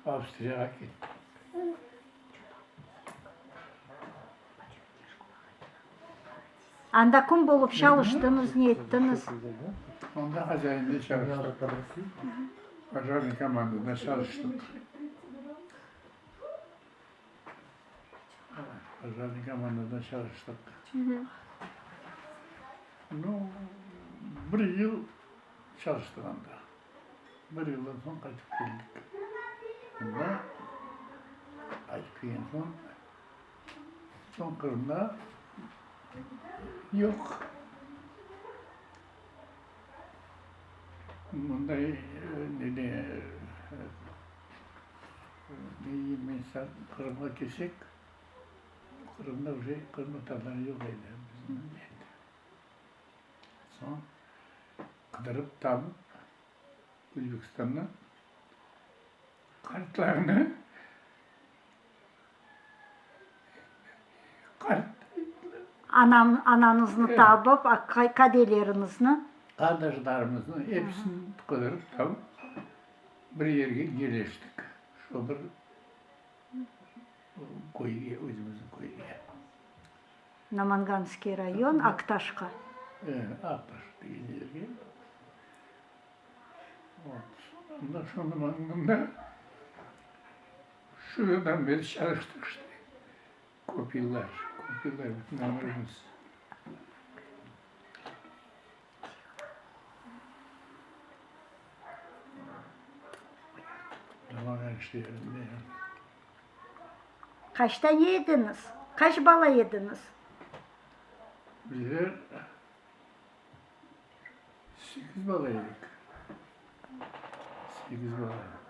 Avstriyağa kettim. Anda kim bolıp çalıştıñız, ne ettiñiz? Onda Hacayında çalıştıq. Pojarnıy komandada çalıştıq. Pojarnıy komandada çalıştıq. Nu, bir yıl çalıştıq anda. Bir yıldan soñ qaytıp keldik. Mında qaytıp kelgen soñ, soñ Qırımda yoq. Mınday nede, ne diyeyim men saña, Qırımğa kelsek, Qırımda uje qırımtatarlar yoq edi. Soñ qıdırıp tapıp, Özbekistandan qartlarnı, qart. Anam, anañıznı tapıp, qadeleriñizni. Qardaşlarımıznı episini qıdırıp tapıp, bir yerge yerleştik. Şu bir köyge, özümizniñ köyge. Namanganskiy rayon, Aktaşqa. E, Aktaş degen yerge. Vot, anda şu Namanganda şuradan beri çalıştıq işte. Köp yıllar, köp yıllar, bütün ömürimiz. Namangan şeerinde. Qaç tane ediñiz? Qaç bala ediñiz? Bizler sekiz bala edik. Sekiz bala.